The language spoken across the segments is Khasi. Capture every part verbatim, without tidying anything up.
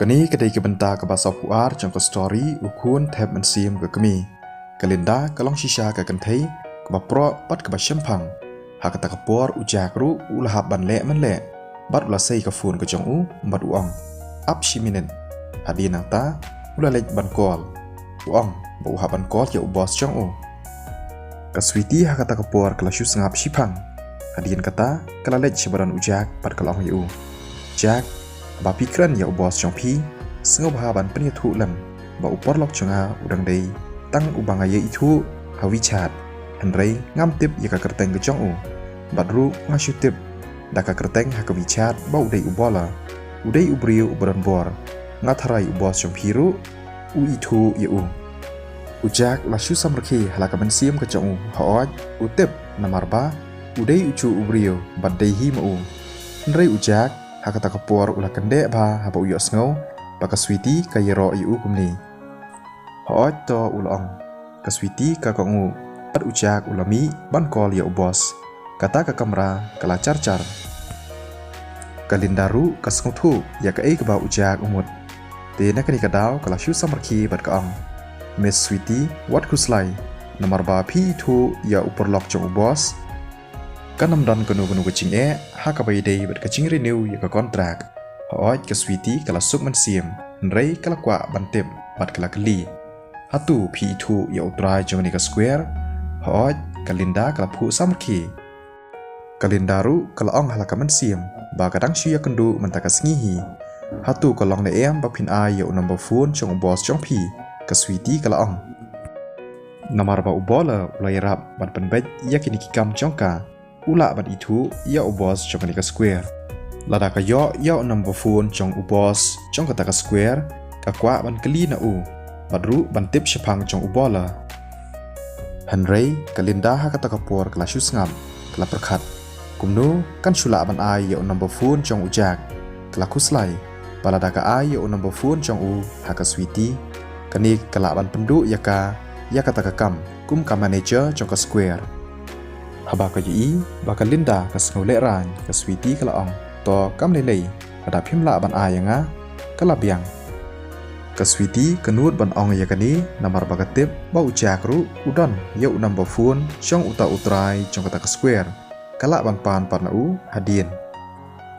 Kane ka dei ka bynta kaba sawphew ar jong ka story U Khun Thep Mynsiem ka Kmie. Ka Linda ka long shisha ka kynthei kaba proh bad kaba shemphang. Ha kata ka por u Jack ruh u la hap ban leh mynleh bad u la sei ka phone ka jong u bad u ong, "Ap shi minit." Hadien nangta u la leit ban call. U ong ba u hap ban call ïa u boss jong u. Ka Sweety ha kata ka por ka la shu sngap shiphang. Hadien kata ka la leit sha ba don u Jack bad ka la ong ïa u, "Jack, ba phi kren ïa u boss jong phi, sngewbha ban pynïathuh lem ba u paralok jong nga u dang dei tang uba nga ïaithuh ha WeChat. Hynrei ngam tip ïa ka kyrteng ka jong u. Bad ruh nga shu tip da ka kyrteng ha ka WeChat ba u dei u baller. U dei u briew uba don bor. Nga tharai u boss jong phi ruh u ithuh ïa u." U Jack u la shu samrkhie ha la ka mynsiem ka jong u, hooid u tip namar ba u dei u juh u briew bad dei hi ma u. Hynrei u Jack ha kata ka por u la kyndeh bha haba u ïohsngew ba ka Sweety ka ïaroh ïa u kumne. "Hooid to," u la ong. Ka Sweety ka kohnguh bad u Jack u la mih ban call ïa u boss. Kata ka kamra ka la charchar. Ka Linda ruh ka sngewthuh ïa kaei kaba u Jack u mut. Te na kane ka daw ka la shu samrkhie bad ka ong, "Miss Sweety, wat khuslai namar ba phi ithuh ïa u paralok jong u boss. Kan ym don kano kano ka jingeh ha kaba ïadei bad ka jingrenew ïa ka kontrak." Hooid ka Sweety ka la suk mynsiem, hynrei ka la kwah ban tip bad ka la kylli, "Hato phi ithuh ïa u trai jong kane ka square?" Hooid ka Linda ka la phuh samrkhie. Ka Linda ruh ka la ong ha la ka mynsiem ba ka dang shu ïakynduh mynta ka sngi hi. "Hato ka long ne em ba phin ai ïa u number phone jong u boss jong phi?" ka Sweety ka la ong. Namar ba u baller u la ïarap ban pynbeit ïa kine ki kam jong ka, u lah ban ithuh ïa u boss jong kane ka square. Lada ka ïoh ïa u number phone jong u boss jong kata ka square, ka kwah ban kylli na u bad ruh ban tip shaphang jong u baller. Hynrei ka Linda ha kata ka por ka la shu sngap, ka la pyrkhat, "Kumno kan shu lah ban ai ïa u number phone jong u Jack?" Ka la khuslai ba lada ka ai ïa u number phone jong u ha ka Sweety, kane ka lah ban pynduh ïa ka ïa kata ka kam kum ka manager jong ka square. Haba ka ïohi ba ka Linda ka sngew lehraiñ, ka Sweety ka la ong, "To kam lei lei, lada phim lah ban ai ïa nga, ka la biang." Ka Sweety ka nud ban ong ïa kane namar ba ka tip ba u Jack ruh u don ïa u number phone jong uta u trai jong kata ka square, ka lah ban pan pat na u hadien.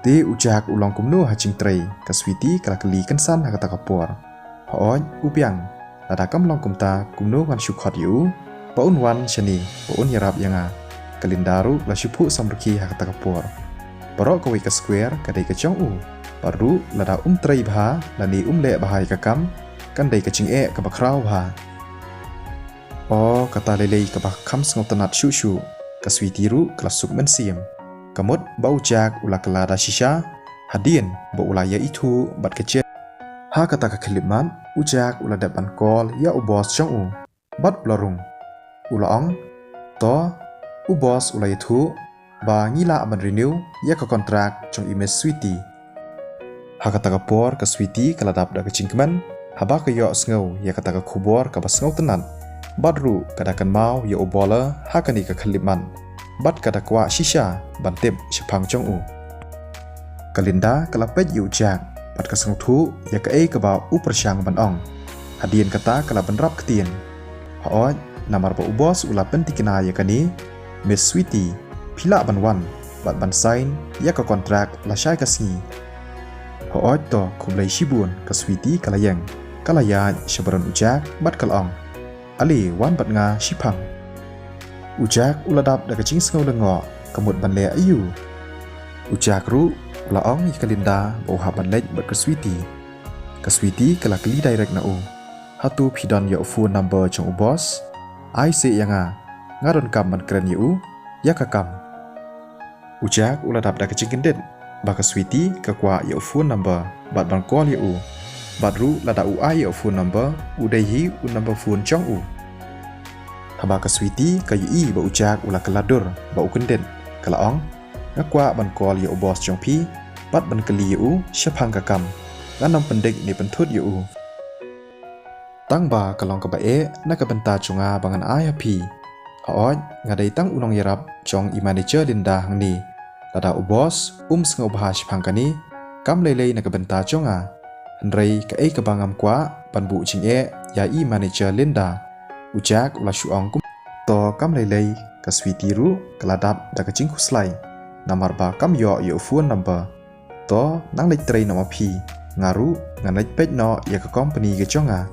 "Te u Jack u long kumno ha jingtrei?" ka Sweety ka la kylli kynsan ha kata ka por. "Hooid u biang. Lada kam long kumta kumno ngan shu khot ïa u ba un wan shane ba un ïarap ïa nga?" Ka Linda ruh la shu phuh samrkhie ha kata ka por. Baroh kawei ka square ka dei ka jong u. Bad ruh lada um trei bha lane um leh bha ïa ka kam, kan dei ka jingeh kaba khraw bha. O kata lei lei kaba kham sngewtynnat shuh shuh, ka Sweety ruh ka la suk mynsiem. Ka mut ba u Jack u la kylla da shisha hadien ba u la ïaithuh bad ka Jen. Ha kata ka khyllipmat u Jack u la dep ban call ïa u boss jong u bad u la rung. U la ong, "To, u boss u la ïathuh ba ngi lah ban renew ïa ka kontrak jong i Miss Sweety." Ha kata ka por ka Sweety ka la dap da ka jingkmen haba ka ïohsngew ïa kata ka khubor kaba sngewtynnat. Bad ruh ka da kynmaw ïa u baller ha kane ka khyllipmat bad ka da kwah shisha ban tip shaphang jong u. Ka Linda ka la peit ïa u Jack bad ka sngewthuh ïa kaei kaba u pyrshang ban ong. Hadien kata ka la bynrap ktien, "Hooid, namar ba u boss u la pyntikna ïa kane, Miss Sweety, phi lah ban wan bad ban sign ïa ka kontrak lashai ka sngi." "Hooid to, khublei shibun," ka Sweety ka la ïeng. Ka la ïaid sha baroh u Jack bad ka la ong, "Ale wan bad nga shiphang." U Jack u la dap da ka jingsngew lyngngoh, ka mut ban leh aïu. U Jack ruh u la ong ïa ka Linda ba u hap ban leit bad ka Sweety. Ka Sweety ka la kylli direct na u, "Hato phi don ïa u phone number jong u boss? Ai seh ïa nga, nga donkam ban kren ïa u ïa ka kam." U Jack u la dap da ka jingkyndit ba ka Sweety ka kwah ïa u phone number bad ban call ïa u. Bad ruh lada u ai ïa u phone number, u dei hi u number phone jong u. Haba ka Sweety ka ïohi ba u Jack u la kylla dur ba u kyndit, ka la ong, "Nga kwah ban call ïa u boss jong phi bad ban kylli ïa u shaphang ka kam. Ngan ym pyndik ne pynthut ïa u. Tang ba ka long kaba eh na ka bynta jong nga ba ngan ai ha phi. Hooid, nga dei tang u nongïarap jong i manager Linda hangne. Lada u boss um sngewbha shaphang kane, kam lei lei na ka bynta jong nga. Hynrei kaei kaba ngam kwah ban buh jingeh ïa i manager Linda. U Jack u la shu ong kumto. Kam lei lei ka Sweety ruh ka la dap da ka jingkhuslai. Namar ba kam ïoh ïa u phone number. To, nang leit trei noh ma phi. Nga ruh ngan leit peit noh ïa ka company ka jong nga.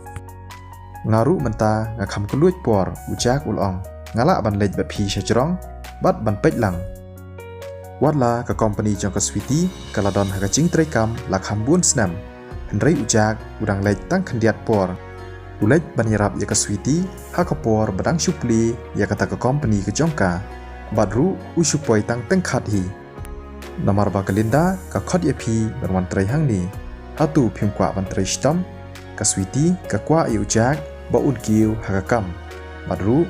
Nga ruh mynta nga kham kylluid por, u Jack u la ong. Nga lah ban leit bad phi sha jrong bad ban peit lang. Wat la ka company jong ka Sweety ka la don ha ka jingtrei kam la kham bun snem, hynrei u Jack u dang leit tang khyndiat por. U leit ban ïarap ïa ka Sweety ha ka por ba dang shu plie ïa kata ka company ka jong ka. Bad ruh u shu poi tang teng khat hi. Namar ba ka Linda ka khot ïa phi ban wan trei hangne. Hato phim kwah ban trei shitom? Ka Sweety ka kwah ïa u Jack ba un kiew ha ka kam. Bad ruh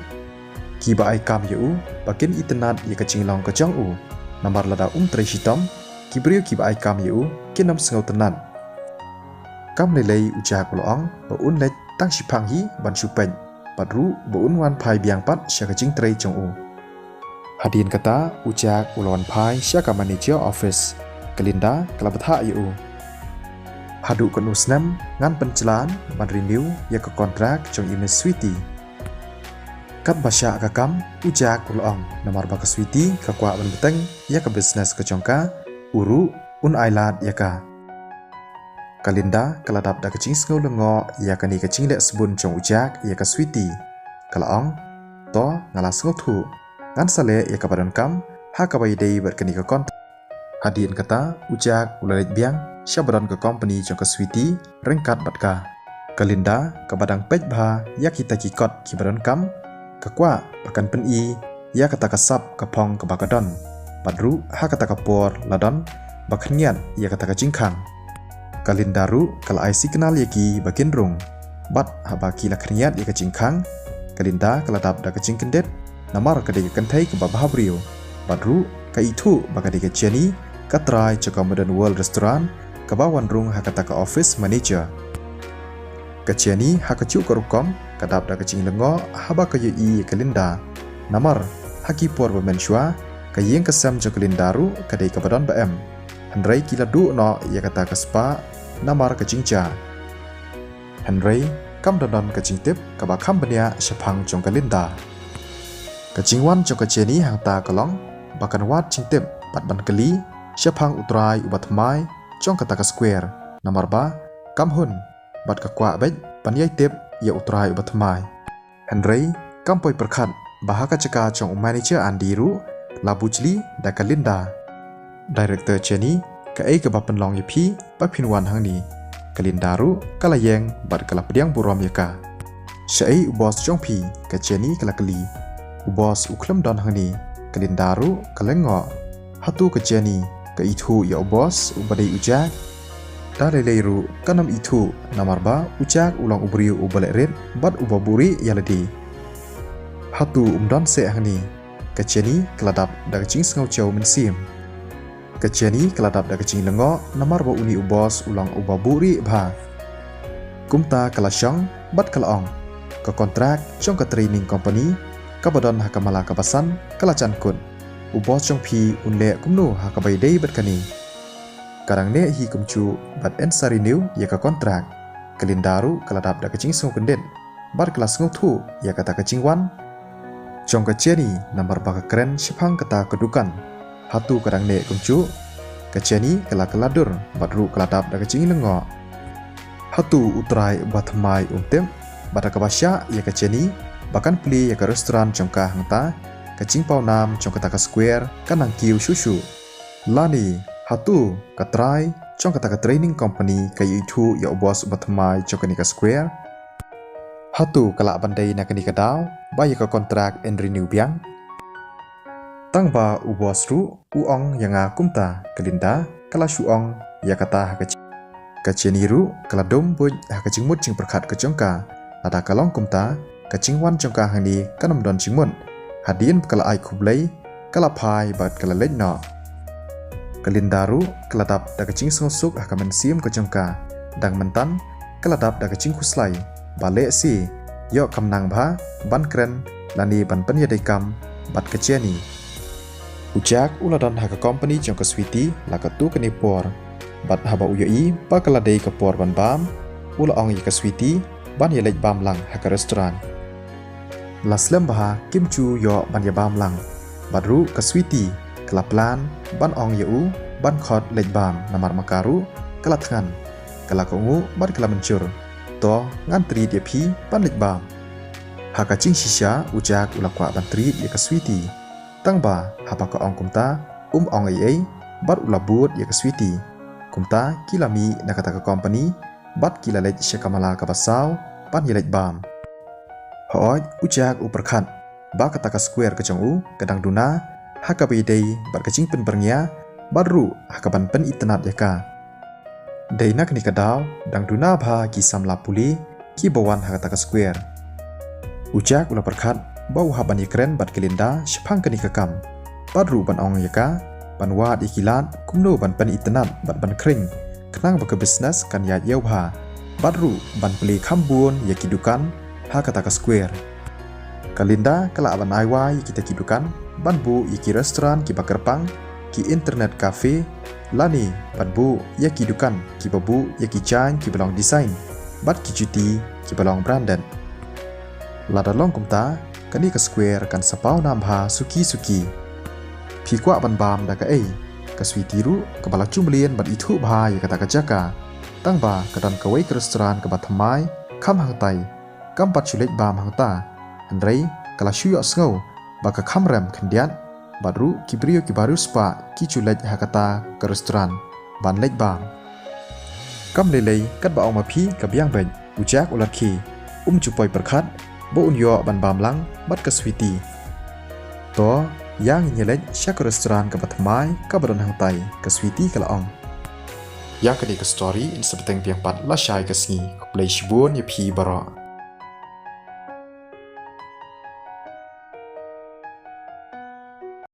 kiba ai kam ïa u ba kin itynnad ïa ka jinglong ka jong u. Namar lada um trei shitom, ki briew kiba ai kam ïa u kin ym sngewtynnad. Kam lei lei u Jack u la ong ba un leit tang shiphang hi ban shu peit. Bad ruh ba un wan phai biang pat sha ka jingtrei jong u. Hadien kata u Jack u la wan phai sha ka manager office. Ka Linda ka la bthah ïa u. Haduh katno snem ngan pynjlan ban renew ïa ka contract jong i Miss Sweety? Katba shah ka kam, u Jack u la ong, namar ba ka Sweety ka kwah ban bteng ïa ka business ka jong ka, u ruh un ailad ïa ka. Ka Linda ka la dap da ka jingsngew lyngngoh ïa kane ka jingleh sbun jong u Jack ïa ka Sweety. Ka la ong, to, nga la sngewthuh. Ngan sa leh ïa kaba donkam ha kaba ïadei bad kane ka contract. Hadien kata u Jack u la leit biang sha ba don ka company jong ka Sweety ryngkat bad ka. Ka Linda kaba dang peit bha ïa kita ki kot kiba donkam, ka kwah ba kan pyni ïa kata ka sap ka phong kaba ka don. Bad ruh ha kata ka por la don ba khynñiat ïa kata ka jingkhang. Ka Linda ruh ka la ai signal ïa ki ba kin rung. Bad haba ki la khynñiat ïa ka jingkhang, ka Linda ka la dap da ka jingkyndit namar ka dei ka kynthei kaba bhabriew. Bad ruh ka ithuh ba ka dei ka Jenny, ka trai jong ka Modern World Restaurant, kaba wan rung ha kata ka office manager. Ka Jenny ha kajuh ka rukom ka dap da ka jinglyngngoh haba ka ïohi ïa ka Linda. Namar ha ki por ba mynshuwa ka ïing ka sem jong ka Linda ruh ka dei kaba don ba em. Hynrei ki la duh noh ïa kata ka spah namar ka jingjia. Hynrei kam don don ka jingtip kaba kham bniah shaphang jong ka Linda. Ka jingwan jong ka Jenny hangta ka long ba kan wad jingtip bad ban kylli shaphang u trai uba thymmai jong kata ka square, namar ba kam hun bad ka kwah beit ban ïai tip ïa u trai uba thymmai. Hynrei kam poi pyrkhat ba ha ka jaka jong u manager Andy ruh la bujli da ka Linda. Director Jenny, kaei kaba pynlong ïa phi ba phin wan hangne? Ka Linda ruh ka la ïeng bad ka la pdiang burom ïa ka. Shaei u boss jong phi? Ka Jenny ka la kylli. U boss u khlem don hangne, ka Linda ruh ka lyngngoh. Hato ka Jenny ka ithuh ïa u boss uba dei u Jack? Da lei lei ruh kan ym ithuh namar ba u Jack u long u briew uba leh rit bad uba buhrieh ïa lade. Hato um don seh hangne? Ka Jenny ka la dap da ka jingsngewsih mynsiem. Ka Jenny ka la dap da ka jinglyngngoh namar ba une u boss u long uba buhrieh bha. Kumta ka la shong bad ka la ong, ka kontrak jong ka training company kaba don ha ka mala kaba san ka la jan kut. U boss jong phi un leh kumno ha kaba ïadei bad kane? Ka dang neh hi kumjuh bad yn sa renew ïa ka kontrak. Ka Linda ruh ka la dap da ka jingsngewkyndit bad ka la sngewthuh ïa kata ka jingwan jong ka Jenny namar ba ka kren shaphang kata ka dukan. Hato ka dang neh kumjuh? Ka Jenny ka la kylla dur bad ruh ka la dap da ka jinglyngngoh. Hato u trai uba thymmai um tip ba da kaba shah ïa ka Jenny ba kan plie ïa ka restaurant jong ka hangta, ka jingpawnam jong kata ka square ka nang kiew shuh shuh? Lane hato ka trai jong kata ka training company ka ïohi ïa u boss uba thymmai jong kane ka square? Hato ka lah ban dei na kane ka daw ba ïa ka kontrak yn renew biang? Tang ba u boss ruh u ong ïa nga kumta, ka Linda ka la shu ong ïa kata ha ka Jenny. Ka Jenny ruh ka la dum buit ha ka jingmut jingpyrkhat ka jong ka. Lada ka long kumta, ka jingwan jong ka hangne kan ym don jingmut. Hadien ba ka la ai khublei, ka la phai bad ka la leit noh. Ka Linda ruh ka la dap da ka jingsngewsuk ha ka mynsiem ka jong ka. Dang mynta ka la dap da ka jingkhuslai ba lehse ïoh kam nang bha ban kren lane ban pynïadei kam bad ka Jenny. U Jack u la don ha ka company jong ka Sweety la katto katne por. Bad haba u ïohi ba ka la dei ka por ban bam, u la ong ïa ka Sweety ban ïaleit bam lang ha ka restaurant. La slem bha kim ju ïoh ban ïa bam lang. Bad ruh ka Sweety ka la plan ban ong ïa u ban khot leit bam, namar ma ka ruh ka la thngan, ka la kohnguh bad ka la mynjur. To, ngan treat ïa phi ban leit bam. Ha ka jingshisha u Jack u la kwah ban treat ïa ka Sweety. Tang ba haba ka ong kumta, um ong ei ei, bad u la bud ïa ka Sweety. Kumta ki la mih na kata ka company, bad ki la leit sha ka mala kaba saw ban ïaleit bam. Hooid, u Jack u pyrkhat ba kata ka square ka jong u ka dang duna ha kaba ïadei bad ka jingpynbyrngia, bad ruh ha kaban pynitynnad ïa ka. Dei na kane ka daw dang duna bha ki samla pule kiba wan ha kata ka square. U Jack u la pyrkhat ba u hap ban ïakren bad ka Linda shaphang kane ka kam, bad ruh ban ong ïa ka ban wad ïa ki lad kumno ban pynitynnad bad ban khring, khnang ba ka business kan ïaid ïew bha, bad ruh ban plie kham bun ïa ki dukan ha kata ka square. Ka Linda ka lah ban ai wai ïa kita ki dukan ban buh ïa ki restaurant kiba kyrpang, ki internet cafe, lane ban buh ïa ki dukan kiba buh ïa ki jaiñ kiba long design bad ki juti kiba long branded. Lada long kumta, kane ka square kan sa paw nam bha suki suki. Phi kwah ban bam da kaei? Ka Sweety ruh kaba la ju mlien ban ithuh bha ïa kata ka jaka. Tang ba ka don kawei ka restaurant kaba thymmai kham hangtai, kam pat shu leit bam hangta. Hynrei ka la shu ïohsngew ba ka kham rem khyndiat, bad ruh ki briew kiba riewspah ki ju leit ha kata ka restaurant ban leit bam. Kam lei lei, katba ong ma phi ka biang beit, u Jack u la khie, um ju poi pyrkhat ba un ïoh ban bam lang bad ka Sweety. To, ïa ngin ïaleit sha ka restaurant kaba thymmai kaba don hangtai, ka Sweety ka la ong. Ïa kane ka story yn sa bteng biang pat lashai ka sngi. Khublei shibun ïa phi baroh.